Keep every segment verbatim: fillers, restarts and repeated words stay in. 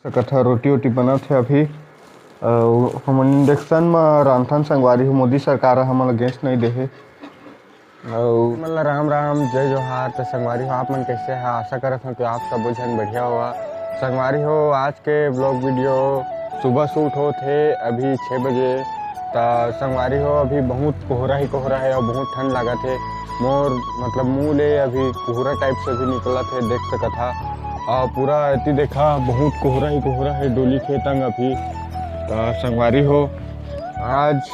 सकत ह, रोटी वोटी बनत हे अभी। अउ हमन इंडक्शन म रांधथन संगवारी हो, मोदी सरकार ह हमन ल गैस नइ दे हे। अउ मन ल राम राम, जय जोहार। त संगवारी हो, आप मन कैसे ह? आशा करत हव कि आप सबो झन बढ़िया होवा। संगवारी हो, आज के ब्लॉग वीडियो सुबह शूट होत हे, अभी छः बजे। त संगवारी हो, अभी बहुत कोहरा ही कोहरा हे अउ बहुत ठंड लागत हे। मोर मतलब मुंह ले अभी कोहरा टाइप से भी निकलत हे, देख सकत हा। अउ पूरा एती देखा, बहुत कोहरा ही कोहरा हे, डोली खेत अंग अभी। त संगवारी हो, आज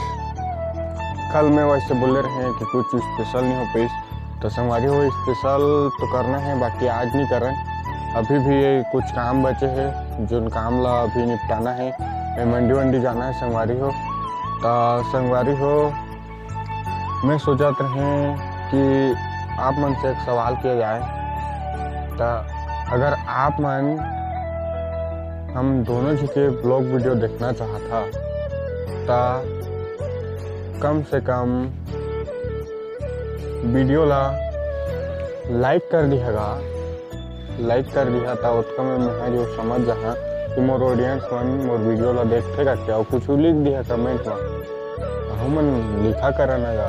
कल मैं वैसे बोले रहे कि कुछ स्पेशल नहीं हो पाइस, तो संगवारी हो, स्पेशल तो करना है, बाकी आज नहीं करन। अभी भी ये कुछ काम बचे है, जोन काम ला अभी निपटाना है। मैं मंडी वंडी जाना है संगवारी हो। तो संगवारी हो, मैं सोचत रहे कि आप मन से एक सवाल किया जाए, तो अगर आप मन हम दोनों जी के ब्लॉग वीडियो देखना चाहत हा, तो कम से कम वीडियो ला लाइक कर दिहा गा, लाइक कर दिहा, त ओतका में मैं जो समझ जहा कि मोर ऑडियंस मन मोर वीडियो ला देखथे करके, अउ कुछ लिख दिहा कमेंट में, हमन लिखा करन गा।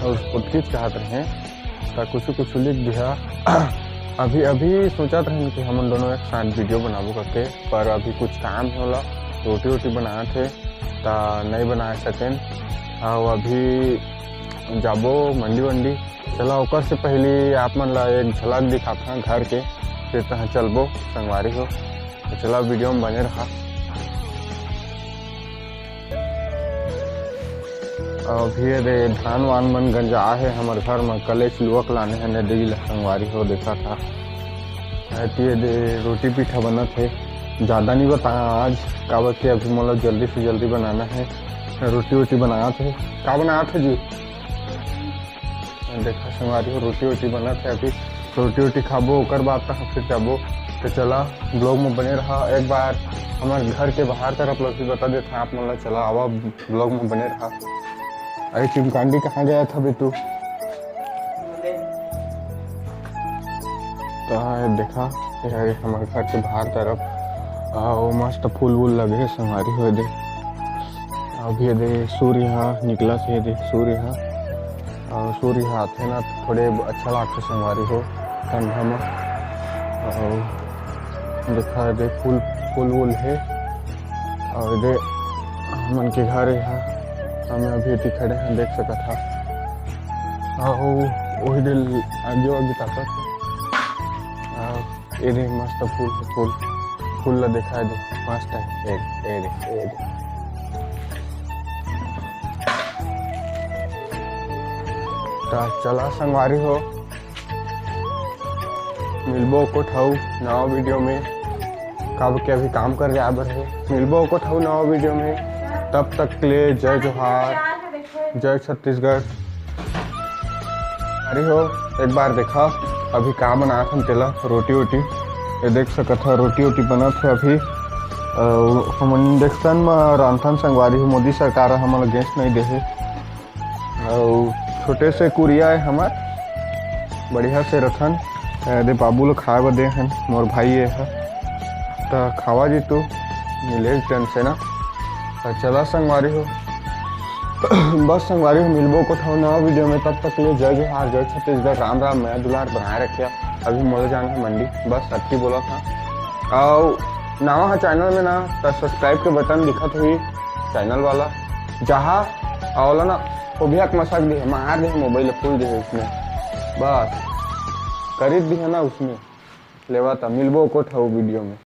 अउ ओतकीच कहत रहे, त कुछ कुछ लिख दिहा। अभी अभी सोचत रहन कि हमन दोनों एक साथ वीडियो बनाबो करके, पर अभी कुछ काम होला, रोटी वोटी बनात हे, त नहीं बना सकेन। अउ अभी जाबो मंडी वंडी। चला, ओकर से पहली आप मन ला एक झलक दिखाथन घर के, फिर तहाँ चलबो संगवारी हो। तो चला, वीडियो में बने रहा। अभी ये दे धान वान मन गंजा हे हमर घर में, कलेच लुअक लाने हे नदी ला संगवारी हो, देखा था। अति ये दे रोटी पीठा बनत हे, ज़्यादा नहीं बताया आज, काबर कि अभी मोला जल्दी से जल्दी बनाना है। रोटी वोटी बनात हे। का बनात हे जी? देखा संगवारी हो, रोटी वोटी बनत हे अभी, रोटी वोटी खाबो, ओकर बाद तक फिर जाबो। तो चला, ब्लॉग में बने रहा। एक बार हमर घर के बाहर तरफ ला भी बता देता आप मन ला। चला, आवा, ब्लॉग में बने रहा। अरे चिमकांडी, कहाँ गया था बे तू? तो हाँ, ये देखा, ये हरे हमर घर के बाहर तरफ, अउ मस्त फूल वूल लगे हे संगवारी हो दे। अभी ये दे सूर्य हा निकलत हे, ये दे सूर्य हा, अउ सूर्य हा आथे ना, थोड़े अच्छा लागथे संगवारी हो ठंडा में। अउ देखा, ये दे फूल, फूल वूल हे, अउ ये दे हमन के घर हे, हम अभी एती खड़े हैं, देख सकत हा। अउ ओही दे आगे आगे ताकत हे। अउ ये दे मस्त फूल, फूल, फूल ला दिखा दे, मस्त है। ए, ए दे, ए दे। त चला संगवारी हो, मिलबो एको ठऊ नवा वीडियो में। काबर के अभी काम कर जाए बर हे। मिलबो एको ठऊ नवा वीडियो में, तब तक के लिए जय जोहार, जय छत्तीसगढ़। अरे हो, एक बार देखा, अभी का बनात हन तेला, रोटी वोटी। ये देख सकत हा, रोटी वोटी बनत हे अभी। अउ हमन इंडक्शन म रांधथन संगवारी हो, मोदी सरकार ह हमन ला गैस नहीं दे हे। अउ छोटे से कुरिया हे हमर, बढ़िया से रथन। ए दे बाबू ला खाए बर दे हन, मोर भाई ये ह। त खावा जी तू, मिले जन से ना। त चला संगवारी हो। बस संगवारी हो, मिलबो एको ठऊ नवा वीडियो में। तब तक के लिए जय जोहार, जय छत्तीसगढ़, राम राम, मया दुलार बनाए रखिया। अभी मोला जाना है मंडी, बस अतकी बोला था। अउ नवा हा चैनल में ना, त सब्सक्राइब के बटन दिखत हुई चैनल वाला, जहाँ अवला ना, वो भी हक मसक दे, मार दे, मोबाइल फूल दे उसमें, बस करित दिहे ना उसमें। लेवा त मिलबो एको ठऊ वीडियो में।